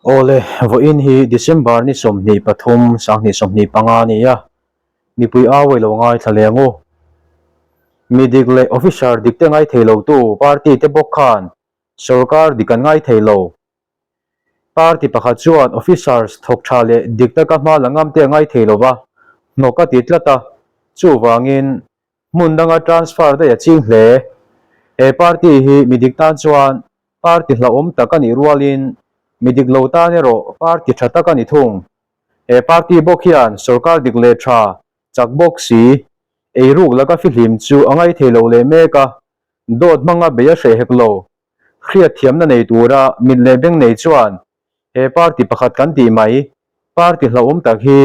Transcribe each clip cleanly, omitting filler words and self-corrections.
Awle, vawiin hi December ni 23, 2025 a ni a, mipui au ilo ngaithla leh ang u. Mi dik leh officer dik te ngaithei lotu party te bawk khan sorkar dik an ngaithei lo. Party pakhat chuan officers thawk tha leh dik taka hma la ngam te a ngaithei lo va, hnawk a ti tlat a, chuvangin Hmun danga transfer daih a ching hle. He party hi mi dik tan chuan party hlauhawm tak a nih rualin mi dik lo tan erawh party tha tak a ni thung. He party bawk hian sorkar dik leh tha chak bawk si, eiruk laka fihlim chu a ngaithei lo leh mek a, dawt hmanga bei a hreh hek lo. Hriatthiamna nei tura mit leh beng nei chuan He party pakhat kan tih mai, party hlauhawm tak hi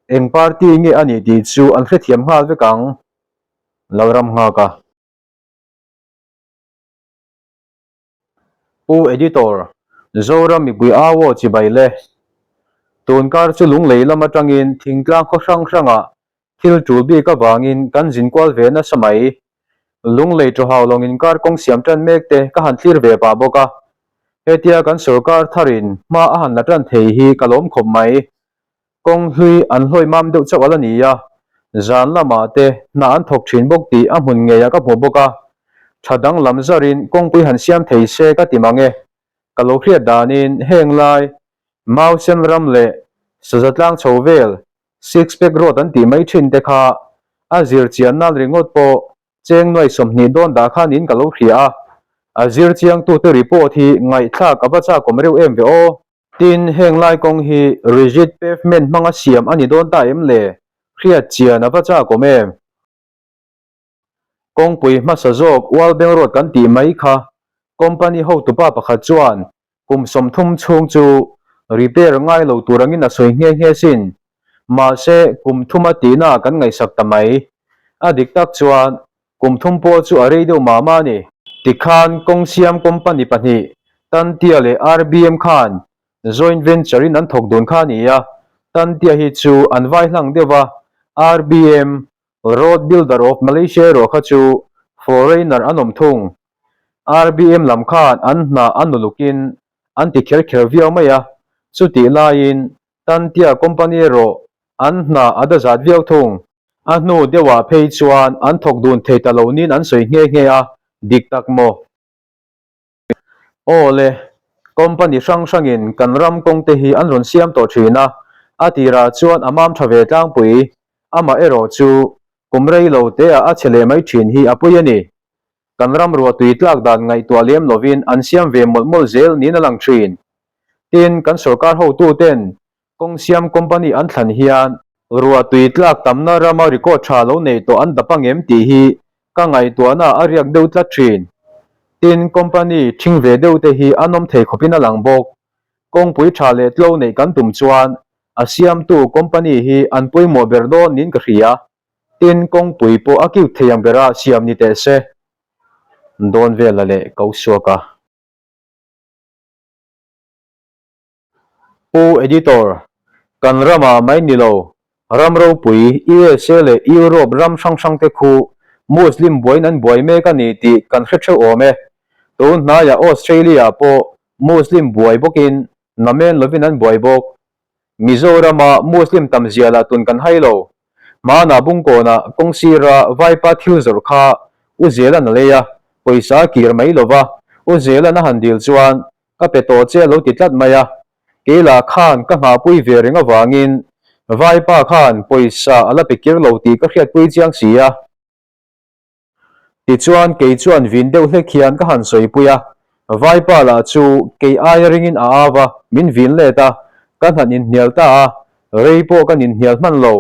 eng party nge a nih tih chu an hrethiam nghal vek ang, Lalram nghak a. Pu Editor, Zoram mipui au aw chibai le. Tunkar chu lunglei lam atangin thingtlang khaw hrang hrangah Thil tul bik avangin kan zin kual ve nasa mai. Lunglei Tawhau lawng inkar kawng siam tan mek te ka han thlir ve pah bawk a. Hetia kan sorkar tharin hma a han la tan thei hi ka lawm khawp mai. Kawng hlui an hlawi mam deuh chauh a la ni a, zan lamah te hna an thawk thin bawk tih a hmun ngeiah ka hmu bawk a. Tha danglam zarin kawngpui han siam thei se ka ti mang e. Ka lo hriat danin heng lai Mausen ram leh Sazatlang chho vel Six pack road an tih mai thin te kha a zir chian nan ringawt pawh cheng nuai 20 dawn dah khan in ka lo hria a, a zir chiang tute report hi ngaihthlak a va chakawm reuh em ve aw. Tin, heng lai kawng hi rigid pavement hmanga siam a ni dawn ta em le? Hriat chian a va chakawm em? Kawngpui hmasa zawk Ualbeng Road kan tih mai kha company hotupa pakhat chuan kum 30 chhung chu repair ngai lo tur angin a sawi nghe nghe sin. Mahse, kum thuma tihna kan ngaihsak ta mai. A dik tak chuan kum thum pawh chu a rei deuh mah mah a ni. Tikhan kawng siam company pahnih Tantia leh RBM khan joint venture in an thawk dun kha a ni a. Tantia hi chu an vai hlang deuh va, RBM Road Builder of Malaysia erawh kha chu foreigner an awm thung. RBM lam khan an hna a nulukin an ti kher kher viau mai a, chutih laiin Tantia company erawh an hna a da zat viau thung. A hnu deuhah phei chuan an thawk dun thei ta lo niin an sawi nghe nghe a, dik tak maw? Aw le, company hrang hrangin kan ram kawng te hi an rawn siam tawh thin a, a tirah chuan a mam tha ve tlangpui, amah erawh chu kum rei lo te ah a chhe leh mai thin hi a pui a ni. Kan ram ruah tui tlak dan ngaihtuah lem lovin an siam ve mawlh mawlh zel niin a lang thin. Tin, kan sorkar hotu ten Kawng siam company an thlan hian ruah tui tlak tamna rama record tha lo nei tawh an dap angem tih hi ka ngaihtuahna a riak deuh tlat thin. Tin, company thing ve deuh te hi an awm thei khawpin a lang bawk. Kawngpui tha leh tlo neih kan tum chuan a siamtu company hi an pawimawh ber dawn niin ka hria. Tin, kawngpui pawh a cute thei ang bera siam ni teh se. Dawn vela leh ko suak a. Pu Editor, kan ramah mai ni lo, ram ropui USA leh Europe ram hrang hrang te khu Muslim buaiin an buai mek a ni tih kan hre theuh awm e. Tun hnaiah Australia pawh Muslim buai bawkin namen lovin an buai bawk. Mizorama Muslim tam zia lah tun kan hai lo. Hmanah Bungkawnah kawng sira Vaipa thil zawrh kha U Zela'n a lei a, pawisa a kir mai lova, U Zela'n a han dil chuan Ka pe tawh che a lo ti tlat mai a, kei lah khan ka nghahpui ve reng avangin Vaipa khan pawisa a la pe kir lo tih ka hriatpui chiang si a. Tichuan kei chuan vin deuh hlek hian ka han sawipui a, Vaipa lah chu kei aia ringin a au a, min vin let a, kan han inhnial ta a, rei pawh kan inhnial hman lo.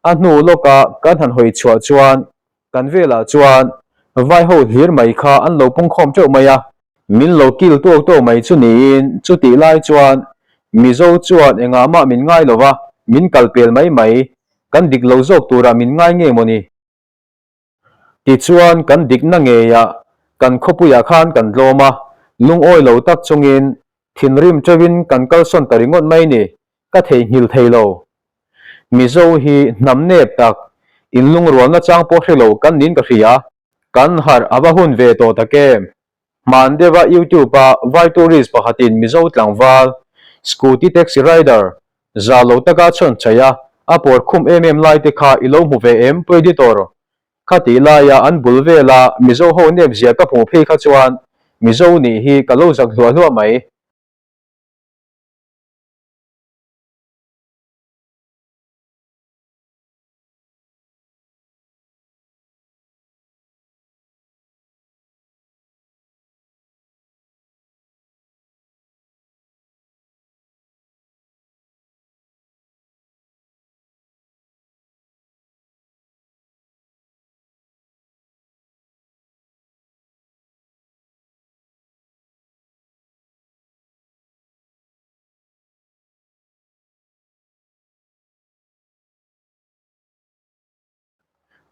A hnu lawka kan han hawi chhuah chuan Kan velah chuan vai ho hlir mai kha an lo pungkhawm teuh mai a. Min lo kil tuak tuak mai chu niin chutih lai chuan Mizo chuan engah mah min ngai lo va, min kal pel mai mai, kan dik lo zawk turah min ngai nge mawni? Tichuan kan dikna ngeiah kan khawpuiah khan kan tlawm a, lungawi lo tak chungin thinrim teuhin kan kalsawn ta ringawt mai ni, ka theihnghilh thei lo. Mizo hi hnam nep tak, inlungrualna chang pawh hre lo kan niin ka hria. Kan harh a va hun ve tawh tak em? Hman deuha YouTube-a vai tourist pakhatin Mizo tlangval, Scooty taxi rider za lo taka chhawn chhaih a, a pawr khum em em lai te kha i lo hmu ve em Pu Editor? Kha tih laia an bul vela Mizo ho nep zia ka hmuh phei kha chuan Mizo nih hi ka lo zak hluah hluah mai.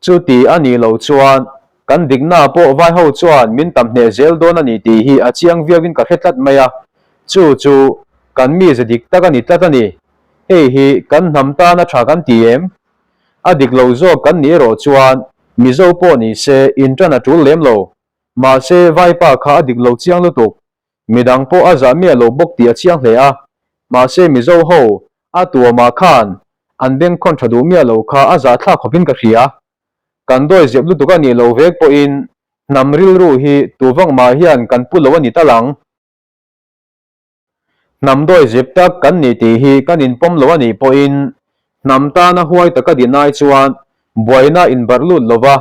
Chuti a nih loh chuan kan dikna pawh vai ho chuan min tam hneh zel dawn a ni tih hi a chiang viauin ka hre tlat mai a, chu chu kan mize dik tak a ni tlat a ni. Hei hi kan hnam tan a tha kan ti em? A dik lo zawk kan nih erawh chuan Mizo pawh ni se inṭan a ṭul lem lo. Mahse vaipa kha a dik lo chiang lutuk. Midang pawh a zah miah lo bawk tih a chiang hle a, mahse Mizo ho a tuamah khan an bengkhawn tha duh miah lo kha a zahthlak khawpin ka hria. Kan dawi zep lutuk a nih lo vek pawhin hnam rilru hi tu vang mah hian kan pu lo a ni tal ang. Hnam dawi zep tak kan ni tih hi kan inpawm lo a nih pawhin hnam tana huai taka din ai chuan buaina inbarh lut lova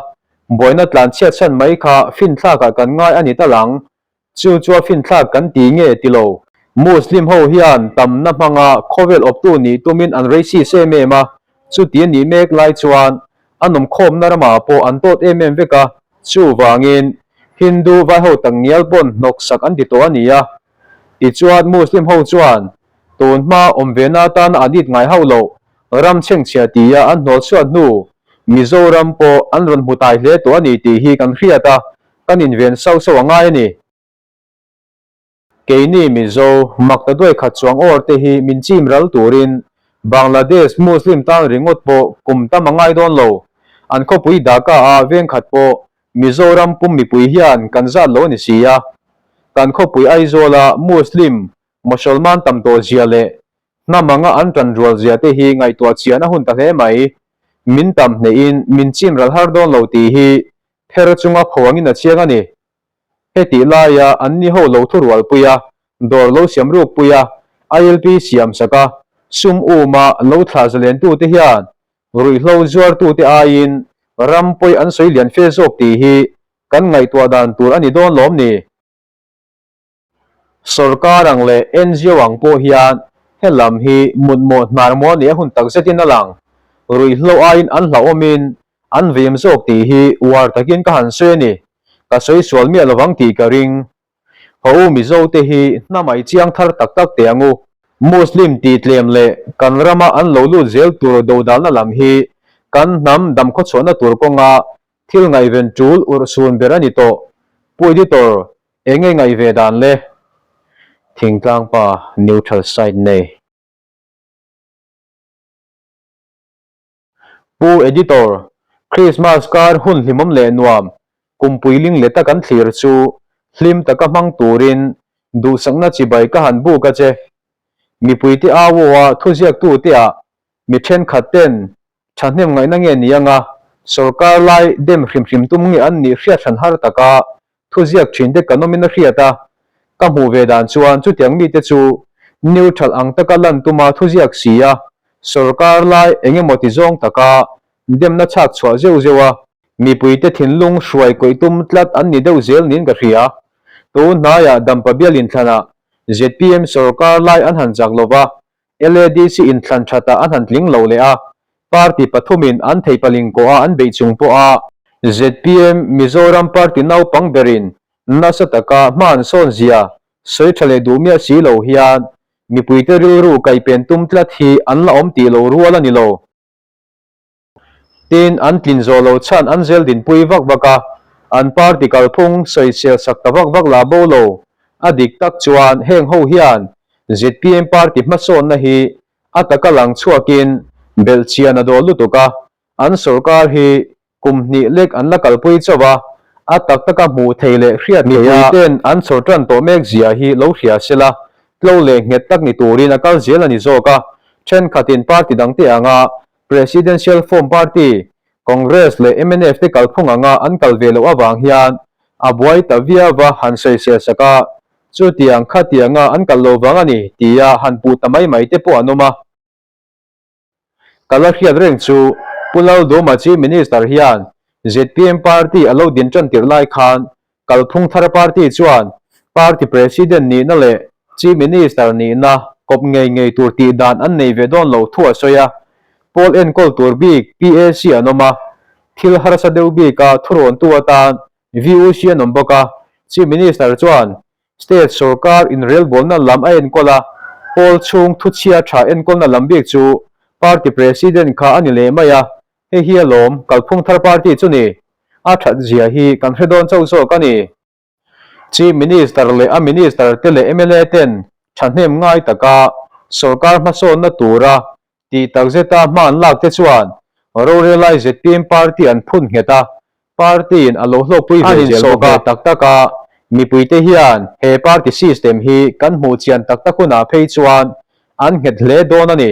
buaina tlanchhiat chhan mai kha finthlakah kan ngai a ni tal ang. Chu chu a finthlak kan ti nge ti lo. Muslim ho hian tamna hmanga khawvel awptu nih tumin an racist em em a, chuti a nih mek lai chuan a nawmkhawmna ramah pawh an tawt em em vek a, chuvangin Hindu vai ho tak ngial pawn hnawksak an ti tawh a ni a. Tichuan Muslim ho chuan tun hma awm ve na atana an it ngai hauh loh ram chhengchhia tia an hnawl chhuat hnu Mizoram pawh an rawn hmu tai hle tawh a ni tih hi kan hriat a, Kan inven sauh sauh a ngai a ni. Keini Mizo, makta duai khat chuang awr te hi min chim ral turin Bangladesh Muslim tan ringawt pawh kum tam a ngai dawn lo. An khawpui Dhaka a veng khat pawh Mizoram pum mipui hian kan zat lo a ni si a. Kan khawpui Aizawl a Muslim, Mosolman tam tawh zia leh hnam anga an tan rual zia te hi ngaihtuah chian a hun ta hle mai. Min tam hnehin min chim ral har dawn lo tih hi Pher chunga pho angin a chiang a ni. Hetih laia anni ho lo thu rualpui a, dawr lo siam rukpui a, ILP siam sak a, sum uma lo thlah zalentute hian ruihhlo zuartute aiin ram pawi an sawi lian fe zawk tih hi kan ngaihtuah dan tur a ni dawn lawm ni? Sorkar ang leh NGO ang pawh hian he lam hi mutmawh hnar maw nia hun tak zetin a lang. Ruihhlo aiin an hlauhawmin an vim zawk tih hi uar takin ka han sawi a ni. Ka sawi sual miah lovang tih ka ring. Haw u Mizo te hi hnamai chiang thar tak tak teh ang u. Muslim tih tlem leh kan rama an lo lut zel tur dodalna lam hi kan hnam damkhawchhuahna tur kawnga thil ngaihven tul urhsun ber a ni tawh. Pu Editor, Enge ngaih ve dan le? Thingtlang pa neutral side nei. Pu Editor, Christmas kar hun hlimawm leh nuam, kumpui ling leta kan thlir chu hlim taka hmang turin duhsakna chibai ka han buk a che. Mipuite au-aw-a thuziaktute ah mi thenkhat ten thahnem ngaihna nge ni anga sorkar lai dem hrim hrim tum nge an nih hriat hran har taka Thuziak thinte kan awmin a hriat a, ka hmuh ve dan chuan chutiang mite chu neutral ang taka lan tuma thuziak si a, sorkar lai eng emaw ti zawng taka demna chhak chhuah zeuh zeuh a, mipuite thinlung hruai kawih tum tlat an ni deuh zel niin ka hria. Tun hnaiah Dampa bial inthlanah zpm sorkar lai an han chak lova, LADC inthlan thatah an han tling lo leh a, party pathumin an theipaling kawh a an beih chung pawh a, zpm Mizoram party naupang berin nasa taka hma an sawn zia sawi tha leh duh miah si lo hian mipuite rilru kaipen tum tlat hi an la awm tih lo rual a ni lo. Tin, an tlin zawh lo chhan an zel dinpui vak vak a, an party kalphung sawisel sak ta vak vak lah bo lo. A dik tak chuan heng ho hian zpm party hmasawnna hi a taka lang chhuakin belhchian a dawl lutuk a, an sorkar hi kum hnih lek an la kalpui chauh a, a tak taka hmuh thei leh hriat theih a. Mipuite'n an chhawr tan tawh mek zia hi lo hria sela. Tlo leh nghet tak ni turin a kal zel a ni zawk a, thenkhatin party dangte anga Presidential Form Party, Congress leh mnf te kalphung anga an kal ve loh avang hian a buai ta viau va han sawisel sak a, chutiang khatianga an kal lo vang a ni tia han puh ta mai mai te pawh an awm a. Ka la hriat reng chu Pu Laldawma Chief Minister hian zpm party a lo din tan tirh lai khan Kalphung Thar Party chuan Party President nihna leh Chief Minister nihna kawp ngei ngei tur tih dan an nei ve dawn lo thu a sawi a. Pawl enkawl tur bik PAC an awm a, thil harsa deuh bika thurawntu atan VUC an awm bawk a. Chief Minister chuan State sorkar inrelbawlna lam a enkawl a, pawl chhung thuchhia tha enkawlna lam bik chu party president kha a ni leh mai a, hei hi alawm Kalphung Thar Party chu ni. A that zia hi kan hre dawn chauh zawk a ni. Chief Minister leh a minister te leh mla ten thahnem ngai taka sorkar hmasawnna tura Tih takzeta hma an lak te chuan rorelai zpm party an phun nghet a, party in a lo hlawkpui ve zel bawk a. Tak tak a, mipuite hian he party system hi kan hmuh chian tak tak hunah phei chuan an nghet hle dawn a ni.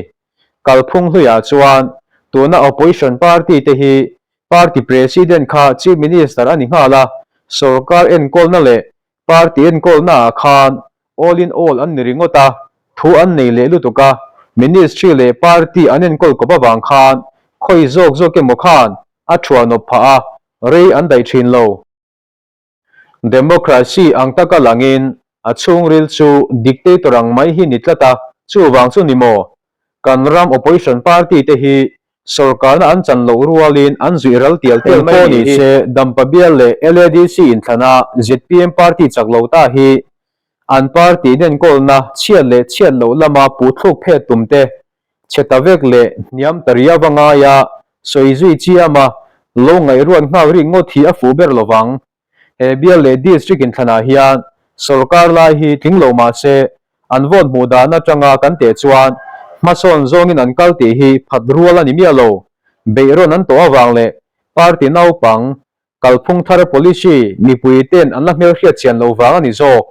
Kalphung hluiah chuan tuna opposition party te hi party president kha chief minister a ni nghal a, sorkar enkawlna leh Party enkawlnaah khan all in all an ni ringawt a, thu an nei leh lutuk a, Ministry leh Party an enkawl kawp avang khan khawi zawk zawk emaw khan a thuanawp phah a, rei an daih thin lo. Democracy ang taka langin a chhungril chu dictator ang mai hi ni tlat a, chuvang chu ni maw? Kan ram opposition party te hi Sorkarna an chan loh rualin an zuih ral tial tial mai ni hi. Se Dampa bial leh LADC inthlana zpm party chak lo ta hi an party inenkawlna chhiat leh chhiat loh lama puhthluk phet tum te chhe ta vek leh hniam ta riau a ngai a, sawi zui chiam a, lo ngaihruat nghak rik ngawt hi a fuh ber lovang. He bial leh district inthlanah hian sorkar lai hi tling lo mah se, an vote hmuh dan atanga kan teh chuan hmasawn zawngin an kal tih hi phat rual a ni miah lo. Beihrawn an tawh avang leh party naupang kalphung thar policy mipui ten an la hmelhriat chian lo vang a ni zawk.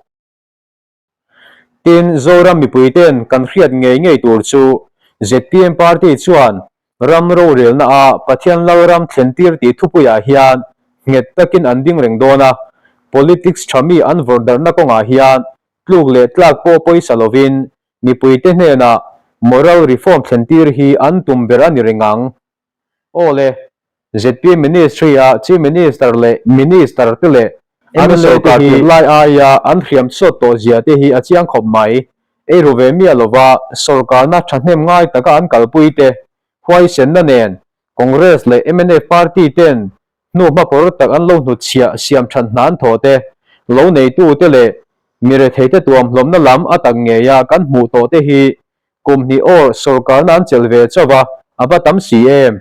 Tin, Zoram mipuiten kan hriat ngei ngei tur chu zpm party chuan ram rorelna a Pathian Lalram thlentir tih thupuiah hian nghet takin an ding reng dawn a, politics tha mi an vawrhdarhna kawngah hian tluk leh tlak pawh pawisa lovin mipuite hnenah moral reform thlentir hi an tum ber a ni reng ang. Aw le, zpm Ministry a Chief Minister leh Minister te leh an sorkar tirh lai aia an hriam chhuat tawh zia te hi a chiang khawp mai. Ei ru ve miah lova sorkarna thahnem ngai taka an kalpui te huaisenna nen Congress leh mnf party ten hnu hmakawr tak an lo hnutchhiah siam that hna an thawh te, lo neitute leh mi retheite tuamhlawmna lam a tak ngeia kan hmuh tawh te hi Kum hnih awr sorkarna an chelh ve chauh a, a va tam si em?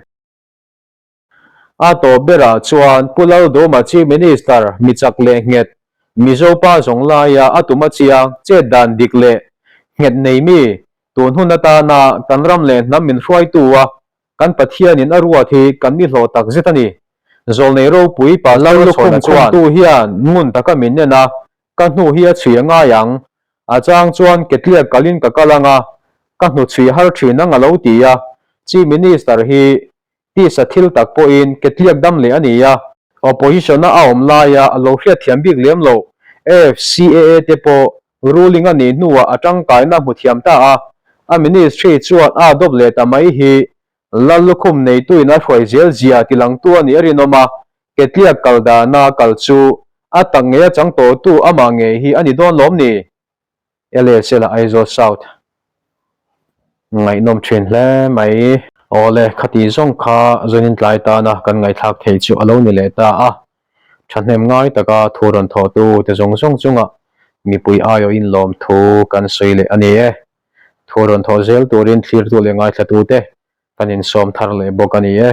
A tawp berah chuan Pu Laldawma Chief Minister mi chak leh nghet, Mizo pa zawng laia a tum a chiang chet dan dik leh nghet nei mi, tun hun atana kan ram leh hnam min hruaitu a kan Pathianin a ruat hi kan ni hlawh tak zet a ni. Zawlnei ropui Pastor Chhawna chuan tu hian ngun taka min en a, Ka hnu hi a chhui a ngai ang. A chang chuan ketliak kalin ka kal ang a, ka hnu chhui har thin ang a lo ti a. Chief Minister hi tisa thil tak pawhin ketliak dam leh a ni a. Opposition-a a awm laia a lo hriatthiam bik lem loh AFCAA te pawh ruling a nih hnuah a tangkaina hmu thiam ta a, a ministry chuan a adopt leh ta mai hi Lal lukhum neituin a hruai zel zia tilangtu a nih a rinawm a, Ketliak kal dana kal chu a tak ngei a chang tawhtu amah ngei hi a ni dawn lawm ni? LSL a Aizawl South ngaihnawm thin hle mai. Awle, khati zawng kha zanin tlai tana kan ngaihthlak thei chu a lo ni leh ta a. Thahnem ngai taka thu rawn thawhtu te zawng zawng chungah mipui aiawhin lawmthu kan sawi leh a ni e. Thu rawn thawh zel turin thlirtu leh ngaithlatute kan insawm thar leh bawk a ni e.